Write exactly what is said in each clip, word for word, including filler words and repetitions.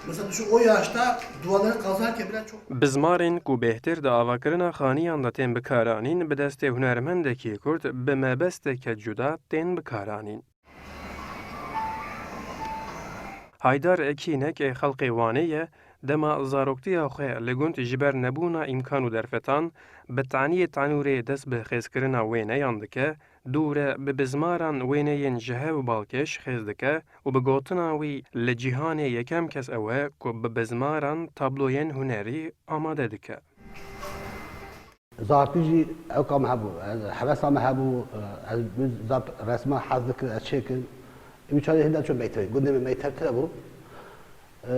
Mesela düşün, o yaşta duvarları kazarken bile çok Bizmarên ku bêhtir di avakirina xaniyan de tên bikaranîn, bi destê hunermendekî kurd bi mebesteke cuda tên bikaranîn. Haydar Ekînek ê xelkê Wanê ye, dema zaroktiya xwe li gund ji ber nebûna îmkan û derfetan, bi taniyê tanûrê dest bi xêzkirina wêneyan dike, dûre bi bizmaran wêneyên ji hev balkêş xêz dike û bi gotina wî, li cîhanê yekem kes ew e ku bi bizmaran tabloyên hunerî amade dike. Zartî jî ewka min hebû, ez hevesa min hebû, ez zaf resma hez dikir, ez çêkim. Wî çarê hinda çû meytevê, gundê min meytev tune bû.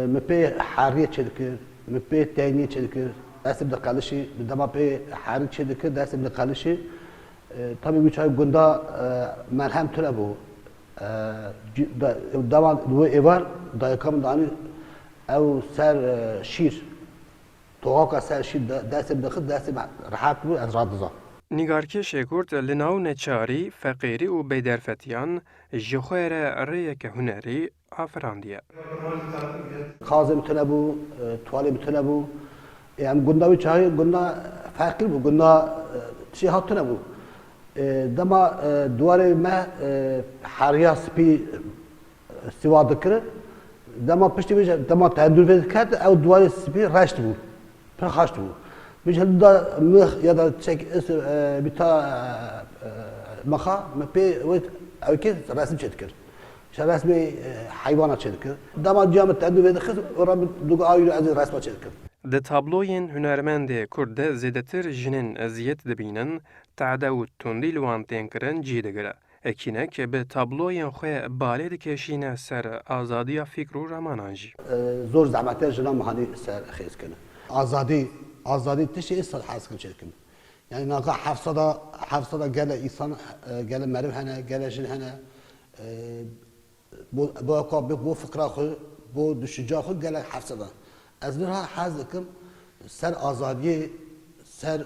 Min pê heriyê çêdikir, min pê teyniyê çêdikir, destê min diqelişî, min dema pê herî çêdikir, destê min diqelişî. Tabî wî çarê gunda melhem tune bû. Dema wê êvar dayika min danî ew ser şîr. Toxaka ser şî destê min dixist, destê min rehet bû, ez radizam. Nîgarkêşê kurd li nav neçarî, feqîrî û bêderfetiyan ji xwe re rêyeke hunerî afirandiye. Qazê min tune bû, tuwalê min tune bû. Em gunda wî çaxê gunda feqîr bû, gunda tişê hat tune bû. Dema duwarê me heriya spî siwa dikirin. Dema piştî vê, dema tendûr vê diket, ew duwarê spî reş dibû. Pir xaş dibû. Min ji hilda mix ya da çek bîta mixa, min pê wê ewkê resim çêdikir. Ji resmê heywana çêdikir. Dema ciya min tendûr vê dixist, ora min duga awî ez ê resma çêdikim. Di tabloyên hunermendê kurd de zêdetir jinên eziyet dibînin, tade û tundî li wan tên kirin cî digire. Ekînek bi tabloyên xwe balê dikêşîne ser azadiya fikr û ramanan jî. Zor zehmet e jina min hanî ser xêz kirin. Azadî, azadî tiştê êsta hez dikim çêdikim. Yani naka heft sed a, heft sed a gele însan, gele meriv hene, gele jin hene. Bo, bo, bo fikra xwe, bo düşünca xwe gelek heft sed a. Ez niha hez dikim ser azadiyê, ser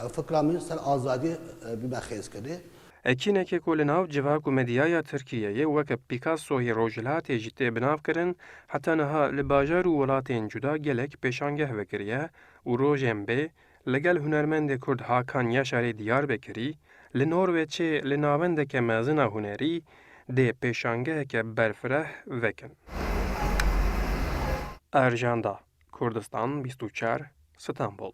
Ew fikra min ser azadiyê bîme xêzkirinê. Ekînekê ku li nav civak û medyaya Tirkiyeyê weke Picassoyê Rojhilatê jî tê binavkirin, heta niha li bajar û welatên cuda gelek pêşangeh vekiriye û rojên bê li gel hunermendê kurd Hakan Yaşarê Diyarbekirî li Norwêçê li navendeke mezin a hunerî dê pêşangeheke berfireh vekin. Erjanda. Kurdistan bîst û çar, Stenbol.